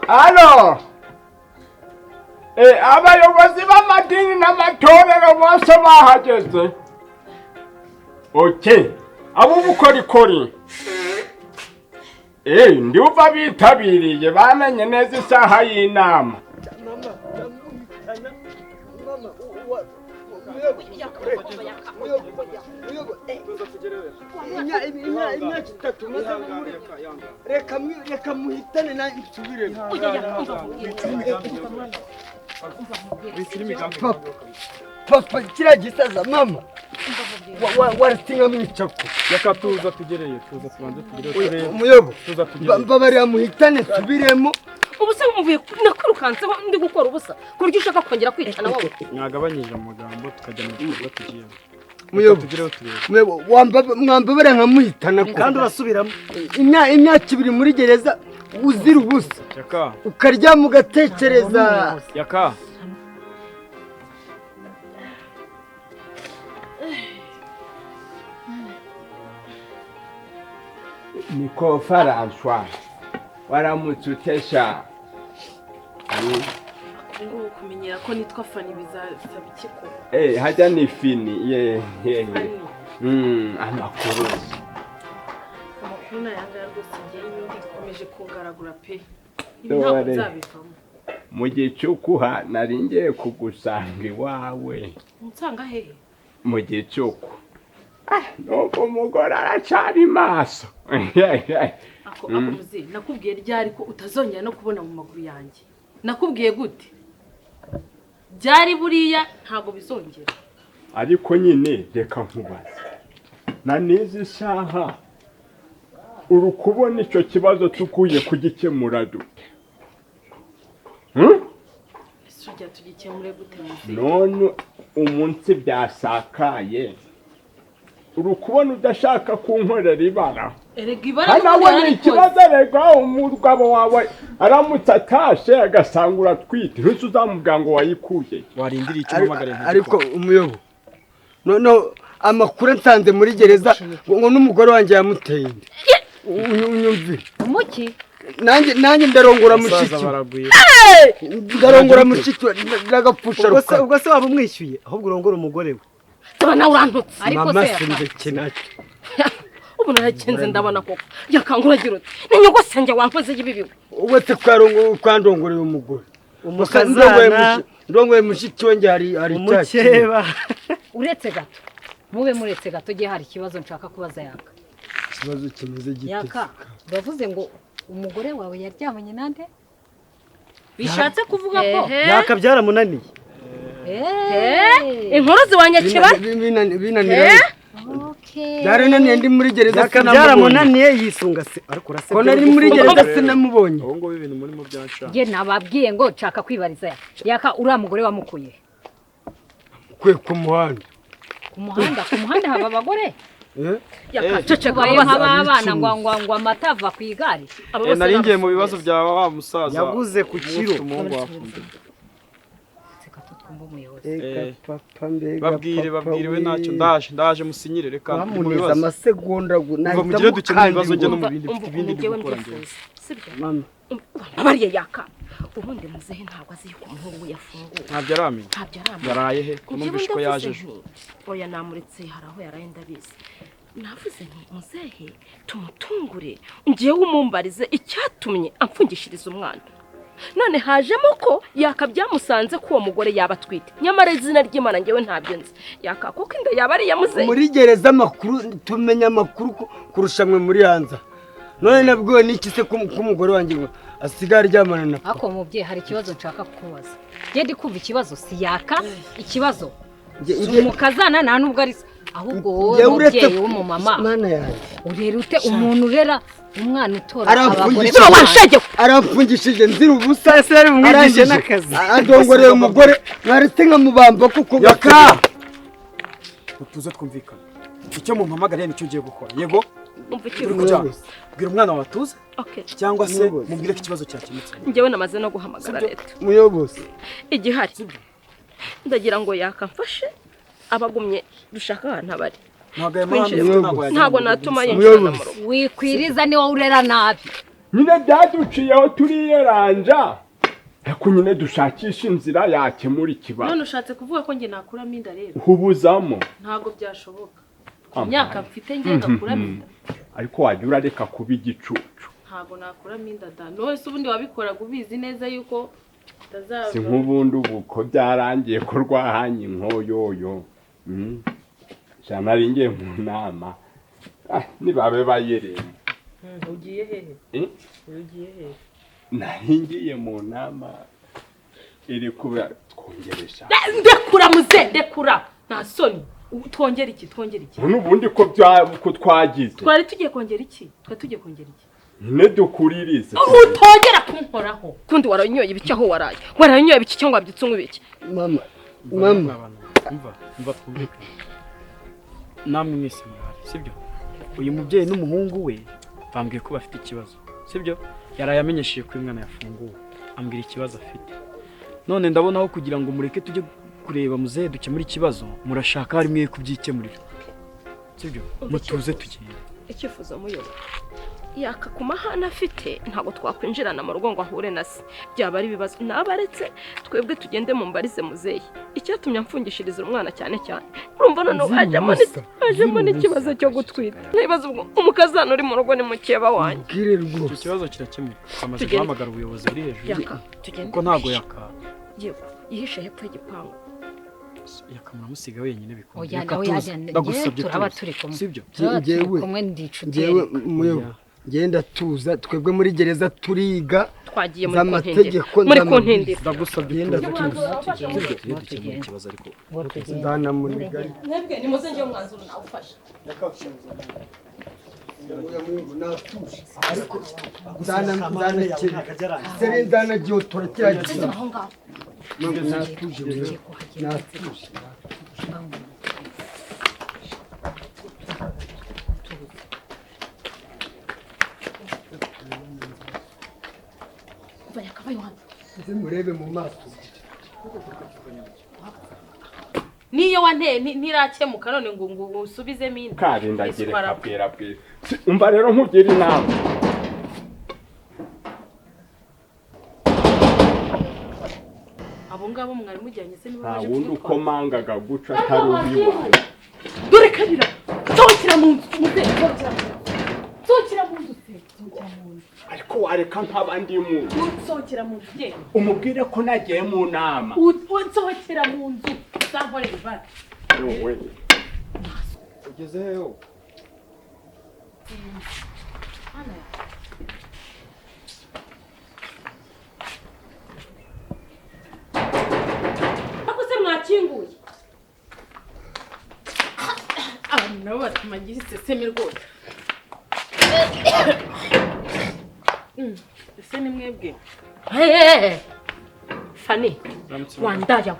Alo! Abayobozi b'amadini n'amatorero bose bahageze. Okay, ab'ubukorikori. Ndumva bitabiriye bamenye neza isaha y'inama. Reka muhitane na nsubire. Papa kiriya gisaza mama waratinga mwicako. Reka tuza tugereye, tuza tubanze tugereye. Umuyobo mbabarira muhitane nsubiremo. Ubusa muvuye nakwirukanseho ndi gukora ubusa ku buryo ushaka kongera kwicana wowe. Mwagabanyije amagambo tukajya mu gikorwa tugiyemo. Muyobo mwambabara nkamuhitana kandi urasubiramo imyaka ibiri muri gereza uzira ubusa ukaryama ugatekereza. Yaka Niko François waramutse utesha. Ngo kumenyera ko nitwa Fani bizasaba iki ko? Hajya ni Fini. Ye. Amakuru. Amakuru nayanga rwose ngiye inyundi ikomeje kungaragura pe. Ntabwo nzabivamo. Mu gicuku nari ngiye kugusanga iwawe. Unsanga hehe? Mu gicuku. Nuko umugore aracari maso. Ako muze nakubwiye ryari ko utazongera no kubona mu maguru yanjye. Nakubwiye gute? Byari buriya ntago bizongera. Ariko nyine reka nkubaze. Na nizi saha urukubona icyo kibazo tukuye kugikemura dute? Ese tugikemure gute muze? None umunsi byasakaye urukubona udashaka kunkorera ibara. Erega ibara nawe ni ikibazo. Erega umugabo wawe aramutse atashe agasanga uratwite ntuse uzamubwira ngo wayikuye. Warindiriye icyo umpamagare. Ariko umuyobo noneho amakuru nsanze muri gereza ngo n'umugore wanjye yamuteye inda. Unyumvire umuki nanjye ndarongora mushiki. Ndarongora mushiki ndagapfusha. Ubwo se waba umwishyuye ahubwo urongora umugore we. Tubona urantutse. Ariko se sinze kinacyo. Ubu narakenze ndabona koko yakanguragira uti ninyogosenge wankoze ibibi. Ubwo se kwandongoreye umugore umukazana ndongoye mushiki we nge hari umukeba. Uretse gato mube muretse gato gihe hari ikibazo nshaka kubaza Yaka. Ikibazo kimeze gite? Yaka uravuze ngo umugore wawe yaryamanye nande? Bishatse kuvuga ko Yaka byaramunaniye. Inkuru ziwanyakira binanira. Byarananiye ndi muri gereza byaramunaniye yisunga se ariko urase ko nari muri gereza sinamubonye. Ubu ngubu ibintu murimo byanshaka. Nge nababwiye ngo nshaka kwibariza Yaka uriya mugore wamukuye. Kwe ku muhanda. Ku muhanda, ku muhanda haba abagore? Yaka ceceka abana ngo ngo ngo amata ava ku igare. Nari ngiye mu bibazo bya wa musaza. Yaguze ku kiro. Babwire babwire we ntacyo ndaje musinyire reka mu bibazo amasegonda nahita mugire dukemura ibibazo njye no mu bindi mfite ibindi gukora nge. Sibyo mama abariye Yaka ubundi muzehe ntabwo azi yuko umuhungu we yafunguye. Ntabyo aramenya. Yaraye he numvise ko yaje ejo. Oya namuretse hari aho yaraye ndabizi. Navuze nti muzehe tumutungure ngiye umumbarize icyatumye amfungishiriza umwana. None hajemo ko Yaka byamusanze ko uwo mugore yaba atwite. Nyamara izina ry'Imana ngewe ntabyo nzi. Yaka kuko inda yaba ari yamuze. Muri gereza amakuru tumenya amakuru kurusha mwe muri hanza. None nabwo niki se ko umugore wanjye asigaye aryamana na papa. Ako mubyeyi hari ikibazo nshaka kukubaza. Nge ndi kumva ikibazo si Yaka ikibazo. Umukazana nta nubwo ari Ahubwo wowe mubyeyi w'umumama mana yanjye urera ute umuntu urera umwana utora abagore? Aramfungishije nzira ubusa, ese yari bumwigishe n'akazi. Adongoreye umugore mwaretse nkamubamba kuko Yaka utuze twumvikana. Icyo mumpamagariye nicyo ngiye gukora. Yego, bwira umwana wawe atuze cyangwa se mubwire ko ikibazo cyakemutse. Njyewe namaze no guhamagara leta. Muyobozi, igihari ndagira ngo yakamfashe abagumye dushaka ahantu abari. Ntabwo natuma yinjira mu rugo. Wikwiriza ni wowe urera nabi. Nyine byaduciyeho turiyeranja, ariko nyine dushakisha inzira yakemura ikibazo. None ushatse kuvuga ko njye nakuramo inda rero? Hubuzamo. Ntabwo byashoboka. Imyaka mfite njye ngakuramo inda. Ariko wajya urareka kuba igicucu. Ntabwo nakuramo inda da. None se ubundi wabikoraga ubizi neza yuko utazava? Si nk'ubundi ubu ko byarangiye ko rwahanye inkoyoyo. Jana ari ngiye mu nama. Nibabe bayereye. Ugiye hehe? Ugiye hehe? Nari ngiye mu nama iri kuba twongeresha. Ndekura muze, ndekura. Nta soni. Twongera iki? Twongera iki? N'ubundi ko ko twagize. Twari tugiye kongera iki? Twari tugiye kongera iki? Ne dukuririze. Utongera kunkoraho. Kundi waranyoye ibiki aho waraye? Waranyoye ibiki cyangwa wabyutse unywa ibiki? Mama, mama. Umva twumvikane. Namwe mwese murahari, sibyo? Uyu mubyeyi n'umuhungu we bambwiye ko bafite ikibazo, sibyo? Yaraye amenyesheje ko umwana yafunguwe, ambwira ikibazo afite. None ndabona aho kugira ngo mureke tujye kureba muzehe dukemura ikibazo, murashaka hari mwe kubyikemurira, sibyo? Mutuze tugende. Icyifuzo muyobo yaka ku mahana afite, ntabwo twakwinjirana mu rugo ngo ahure na se, byaba ari ibibazo. Nabaretse twebwe tugende mu mbarize muzehe icyatumye amfungishiriza umwana cyane cyane. Urumva noneho ajemo n'ikibazo cyo gutwita. Nibaza ubwo umukazana uri mu rugo ni mukeba wanjye. Icyo kibazo kirakemuka, twamaze guhamagara ubuyobozi buri hejuru kuko ntabwo yaka. Yego, yihishe hepfo y'igipangu. Yaka muramusiga wenyine bikunze. Ndagusabye turaba turi kumwe. Sibyo? Njyewe njyewe muyobo ngenda tuza, twebwe muri gereza turiga twagiye muri kuntindira. Ndagusabye tuza. Ikibazo ariko ndana muri gari. Mwebwe nimuze ngiye umwanzuro nawufasha. Ariko ndana seri ndana giyotora kiragiye. Natuje natuje. Murebe mu maso. Niyo wanteye ntirakemuka none ngo ngo usubizemo inda. Karindagire kabwira bwira. Umva rero nkugira inama. Abo ngabo mwari mujyanye se niba baje kugutwara. Wundi ukomangaga guca atari uwiwawe. Dore kabira. Sohokera mu nzu muze. Sohokera mu nzu. Ariko wareka nk'abandi mu nsohokera mu nzu ye. Umubwire ko nagiye mu nama. Unsohokera mu nzu uzankorera ibara. Yowe. Ugeze hehe? Ako se mwakinguye? Abantu nabo batuma ngira iseseme rwose. Ese ni mwebwe? Fani, wandaya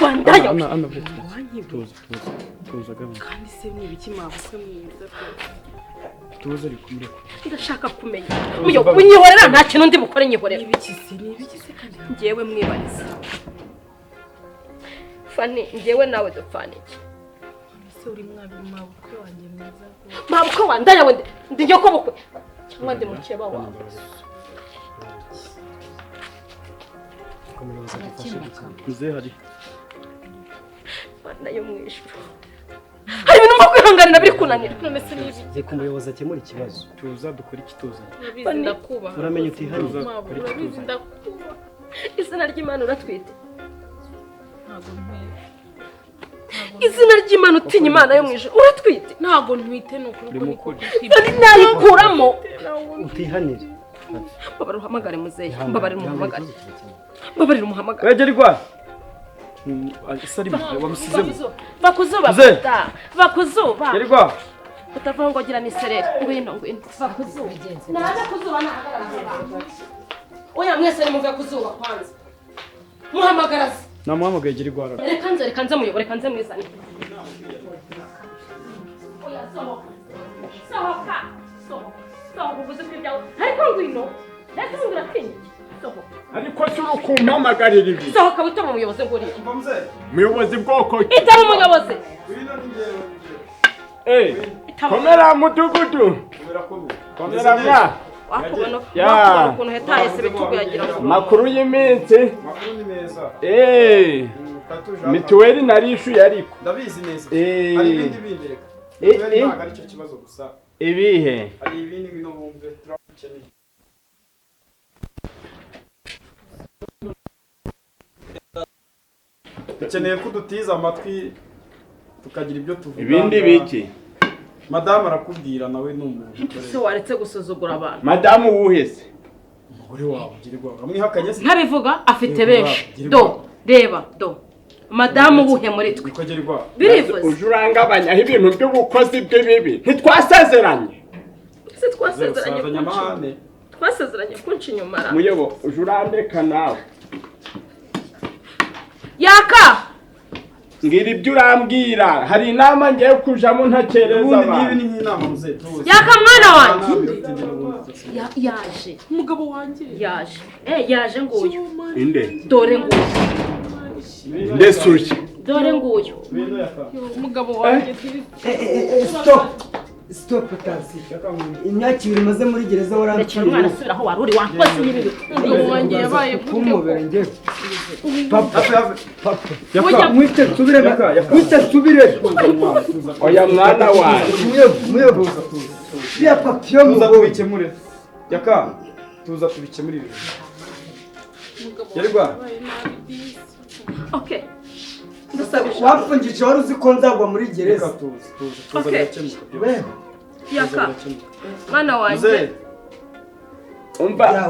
wandaya. Tuza gahunda. Kandi se ni ibiki mwabukwe mwiza rwose? Tuza ariko mureke. Ndashaka kumenya. Uyo unyihorera nta kintu ndi bukore nyihorera. Ibiki se ni ibiki se kandi? Njyewe mwibariza. Fani, njyewe nawe dupfana iki? Ese uri mwabukwe wanjye mwiza rwose. Mwabukwe wandaya we ndi nyoko bukwe cyangwa ndi mukeba wawe. Muzehe hari. Mana yo mu ijuru. Hari ibintu mba kwihanganira biri kunanira. None se ni ibiki? Reka umuyobozi akemura ikibazo. Tuza dukora ikituzanye. Urabizi ndakubaha. Uramenye utihariye. Urabizi ndakubaha. Izina ry'Imana uratwite. Ntabwo ntwite. Izina ry'Imana utinya Imana yo mu ijuru uratwite. Ntabwo ntwite ni ukuri ko niko. Nayikuramo. Utihanire. Mbabarira uhamagare muzehe. Mbabarira umuhamagare. Mbabarira umuhamagare. Wegerwa. Sarimo wamusizemo. Bakuzuba. Mzee. Bakuzuba. Yerwa. Utavuga ngo gira miserere. Ngwino ngwino. Bakuzuba. Naza kuzuba nahagarara. Oya mwese nimuve kuzuba kwanza. Muhamagaraza. Namuhamagaye Gerigwara. Reka nze muyobore, reka nze mwizane. Oya sohoka. Sohoka. Sohoka. Sohoka uvuze ko ibyawe. Ariko ngwino. Reka ngwino atinya. Sohoka. Ariko si urukumpamagarira ibi. Sohoka witaba umuyobozi nguriya. Muyobozi bwoko ki? Itaba umuyobozi. Komera mudugudu. Komera mwa. Wakubona wakubona ukuntu hetaye se bitugu yagira ngo. Makuru y'iminsi. Makuru ni meza. Mituweli narishuye ariko. Ndabizi neza. Hari ibindi bindi reka. Mituweli ntabwo ari cyo kibazo gusa. Ibihe? Hari ibindi ngwino bumve turakeneye. Dukeneye ko dutiza amatwi tukagira ibyo tuvuga. Ibindi biki? Madamu arakubwira nawe ni umuntu. Se waretse gusuzugura abantu. Madamu wuhese? Umugore wawe Gerigwa uramwihakanye se? Ntabivuga afite benshi. Do reba do. Madamu wuhe muri twe? Birivuze. Uje urangabanyaho ibintu by'ubukozi bw'ibibi. Ntitwasezeranye. Se twasezeranye kunci. Twasezeranye kunci inyuma ra. Muyobo uje urandeka nawe. Yaka! Ngira ibyo urambwira hari inama ngiye kujamo ntakereza abantu. Nibi ni nk'inama muze tuzi. Yaka mwana wanjye. Yaje. Umugabo wanjye. Yaje. Yaje nguyu. Inde. Dore nguyu. Inde suye. Dore nguyu. Umugabo wanjye. Stop. Stop taxi. Imyaka ibiri maze muri gereza warangiye. Umwana asubira aho wari uri wakoze ibibi. Umugabo wanjye yabaye kumubera nge. Papa papa. Yaka mwite subire mwite subire. Oya mwana wanjye. Muyo. Ya papiyo tuza tubikemure. Yaka tuza tubikemure. Yerwa. Okay. Ndasabije. Wapfungije wari uzi ko nzagwa muri gereza. Tuza birakemuka. Yaka. Mwana wanjye. Umva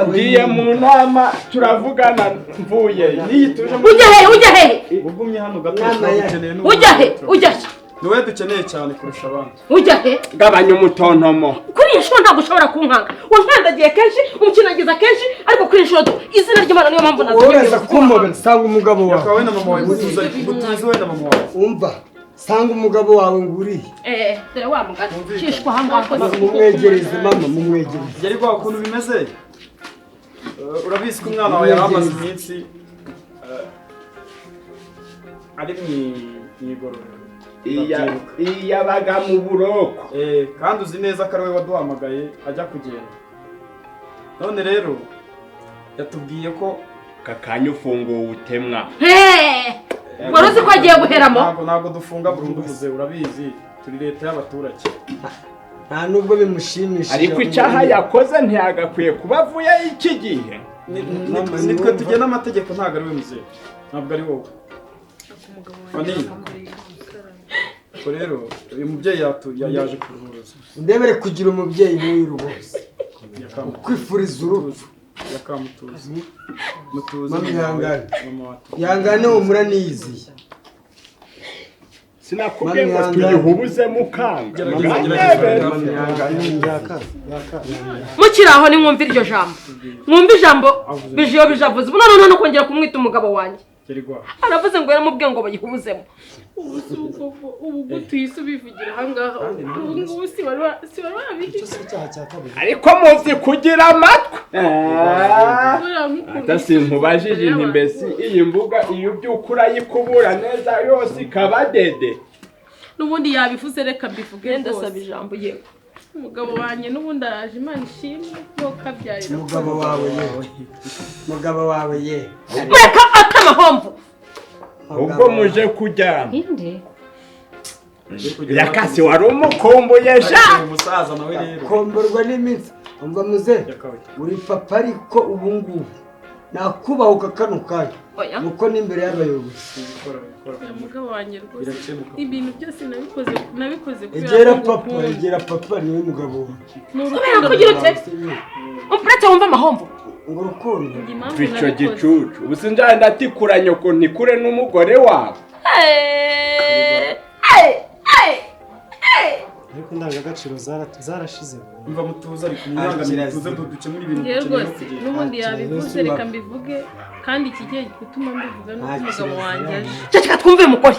ngiye mu nama turavugana mvuye. Niyi tuje Ujya he ujya he? Ugumye hano gato turagukeneye n'ubu. Ujya he ujya he? Niwe dukeneye cyane kurusha abandi. Ujya he? Gabanya umutontomo. Kuri iyi nshuro ntabwo ushobora kunkanga. Wankandagiye kenshi, umukinagiza kenshi, ariko kuri iyi nshuro izina ry'Imana niyo mpamvu nazo. Uraza kumobera sanga umugabo wawe. Yaka we na mama wawe mutuze we na mama wawe. Umva sanga umugabo wawe nguriye. Dore wa mugani. Kishwa ahangaha. Mumwegereze mama mumwegereze. Gerigwa ukuntu bimeze. Urabizi ko umwana wawe yaramaze iminsi ari mu igororero. Iyabaga mu buroko. Kandi uzi neza ko ari we waduhamagaye ajya kugenda. None rero yatubwiye ko kakanya ufunguwe utemwa. Wari uzi ko agiye guheramo? Ntabwo dufunga burundu muze urabizi turi leta y'abaturage. Nta nubwo bimushimishije. Ariko icyaha yakoze ntiyagakwiye kuba avuye iki gihe. Nitwe tugena amategeko ntabwo ari we muze. Ntabwo ari wowe. Ko rero uyu mubyeyi yaje kuruhuza. Ndebere kugira umubyeyi nk'uyu rwose. Ukwifuriza urupfu. Yakamutuza. Mutuze. Mama ihangane. Ihangane humura niyiziye. Sinakubwiye ngo tuyihubuze mukanga. Mukiri aho ni mwumva iryo jambo. Mwumva ijambo bijiyo bijavuze. None no kongera kumwita umugabo wanjye. Aravuze ngo yaramubwiye ngo bayihubuzemo. Ubu gutuye ubivugira ahangaha ubu ngubu si wari wabihishe. Ariko muzi kugira amatwi. Atasinkubajije nti mbese iyi mbuga iyo ubyuka urayikubura neza yose ikaba dede. N'ubundi yabivuze reka mbivuge ndasaba ijambo yego. Umugabo wanjye n'ubundi araje Imana ishimwe ko kabyarira. Umugabo wawe ye. Umugabo wawe ye. Mureka atamahomvu. Ubwo muje kujya. Inde. Yakasi wari umukumbuye sha. Umusaza nawe rero. Komborwa n'iminsi. Umva muze. Uri papa ariko ubu ngubu. Nakubahuka kano kanya. Oya. Nuko n'imbere y'abayobozi. Mugabo wanjye rwose ibintu byose nabikoze kubera Egera papa, egera papa niwe mugabo wawe. Kubera ko ugira ute? Umuretse wumva amahomvo. Ngo urukundo. Icyo gicucu. Ubu sinjya ndatikura nyoko ntikure n'umugore wawe. Ariko indangagaciro zarashize. Umva mutuze ariko mwihangane mutuze dukemura ibintu dukeneye no kugenda. N'ubundi yabivuze reka mbivuge kandi ikigiye gutuma mbivuga nuko umugabo wanjye aje. Ceceka twumve mukore.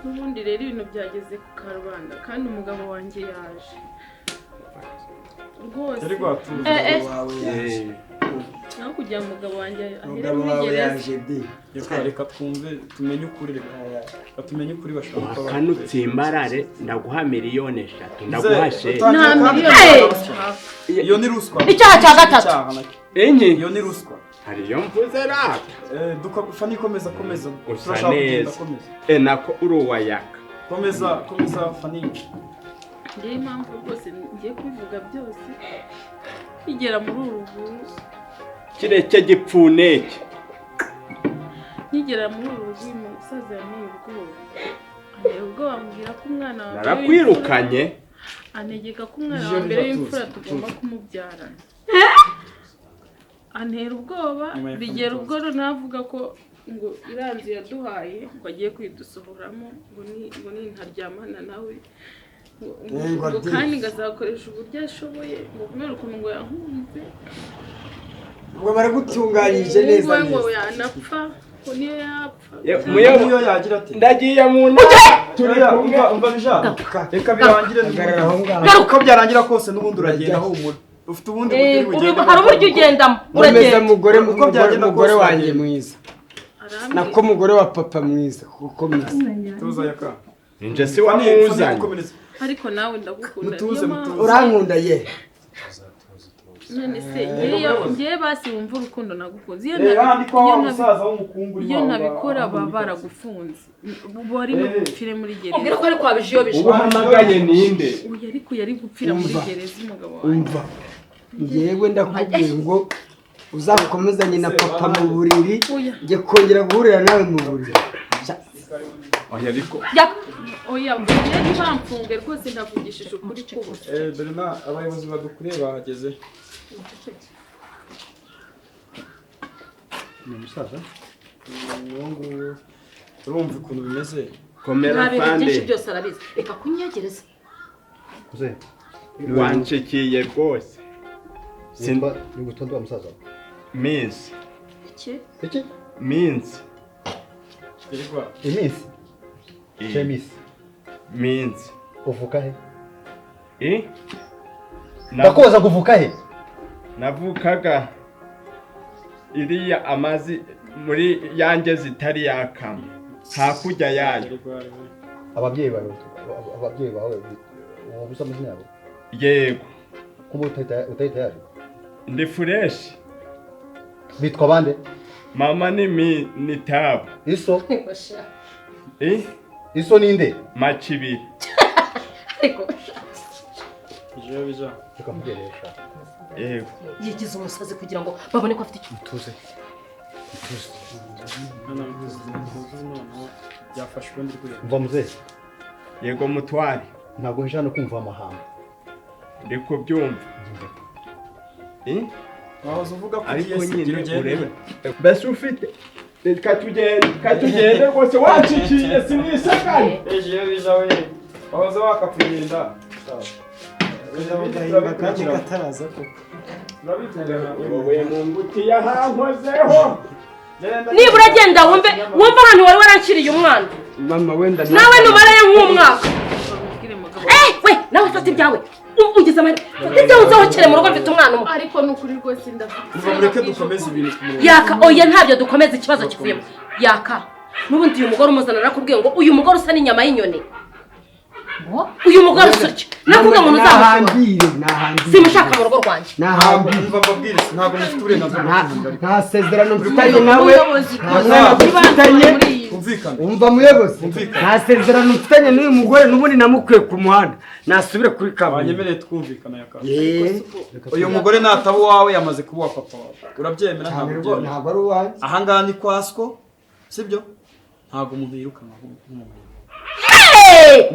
N'ubundi rero ibintu byageze ku karubanda kandi umugabo wanjye yaje. Rwose. Naho kugira umugabo wanjye ahere muri gereza. Reka twumve tumenye ukuri, reka tumenye ukuri bashaka. Wakanutse imbarare ndaguha 3 miliyoni ndaguha sheri. Nta miliyoni. Iyo ni ruswa. Icyaha cya gatatu. Enye. Iyo ni ruswa. Hari iyo mvuze rata. Duka Fani komeza komeza. Usa neza. Nako uri uwayaka. Komeza komeza Fani. Ngiye impamvu rwose ngiye kubivuga byose. Igera muri uru rugo. Kireke gipfuneke. Nkigera muri uru rugo umusaza yanteye ubwoba. Anteye ubwoba ambwira ko umwana wa mbere narakwirukanye. Antegeka ko umwana wa mbere w'imfura tugomba kumubyarana. Antera ubwoba bigera ubwo navuga ko ngo iranzu yaduhaye ngo agiye kwidusohoramo ngo ni ntaryamana nawe ngo kandi ngazakoresha uburyo ashoboye ngo kubera ukuntu ngo yankunze ngo baragutunganyije neza neza ngo yanapfa ngo niyo yapfa niyo yagira ati ndagiye mu nama turi kumwe. Umva bija reka birangire uko byarangira kose n'ubundi uragenda humura ufite ubundi buryo ugenda hari uburyo ugendamo uragenda mugore mugore wanjye mwiza nako mugore wa papa mwiza kuko mwiza tuza yaka nje si wamuzanye ariko nawe ndagukunda urankunda ye none se ngiye basi wumva urukundo nagukunze iyo ntabikora baba baragufunze bari no gupfire muri gereza ubwira ko ari kwa bijiyo bije uhamagaye ninde uyu ariko yari gupfira muri gereza umugabo wanjye umva ngewe ndakubwiye ngo uzakomezanye na papa mu buriri nge kongera guhurira nawe mu buriri oya ariko oya ngiye ntibamfunge rwose ndavugishije ukuri kose Berna abayobozi badukuriye bahageze ni umusaza uwo nguwo urumva ukuntu bimeze komera fande byinshi byose arabizi reka kunyegereza wanshikiye rwose simba ni gutonda wa musaza minsi iki iki minsi iminsi Chemis minsi uvuka he ndakubaza kuvuka he navukaga iriya amazi muri yanjye zitari yakama hakurya yayo ababyeyi bawe ubusa amazina yabo yego kuba utari tayari ndi fureshi bitwa bande mama ni mi ni tabu iso iso ninde macibiri ariko bija reka mubyeresha yego yigize umusazi kugira ngo babone ko afite icyo mutuze byafashe urundi rwego mva muzehe yego mutware ntabwo nje hano kumva amahamba ndi kubyumva wahoze uvuga ko ariko nyine urebe mbese ufite reka tugende rwose wacikiye sinisakanye ejo bija we wahoze waka kugenda wowe mu ngutiya hankozeho nibura genda wumve ahantu wari waranshyiriye umwana mama wenda nawe nubaraye nk'umwaka we nawe fata ibyawe ugeze amahirwe fata ibyawe usohokere mu rugo mfite umwana umwe ariko ni ukuri rwose ndavuga mureke dukomeze ibintu yaka oya ntabyo dukomeze ikibazo kivuyemo yaka n'ubundi uyu mugore umuzana narakubwiye ngo uyu mugore usa n'inyama y'inyoni Uyu mugore usurya nakubwiye umuntu uzamushobora. Nahambire, nahambire. Simushaka mu rugo rwanjye. Nahambire. Umva mbabwire, ntabwo mufite uburenganzira bwo kuvuga. Nta sezerano mfitanye nawe, Umuyobozi, nta mwana dufitanye. Umvikane. Umva muyobozi, nta sezerano mfitanye n'uyu mugore, n'ubundi namukwiye ku muhanda, nasubire kuri kaburimbo. Banyemereye twumvikana ya kaka. Eh. Uyu mugore nataba uwawe, yamaze kuba uwa papa wawe, urabyemera? Ntabwo ubyemera? Ntabwo ari uwanjye. Ahangaha ni kwa siko, sibyo? Ntabwo umuntu yirukanwa nk'umuntu. Hey!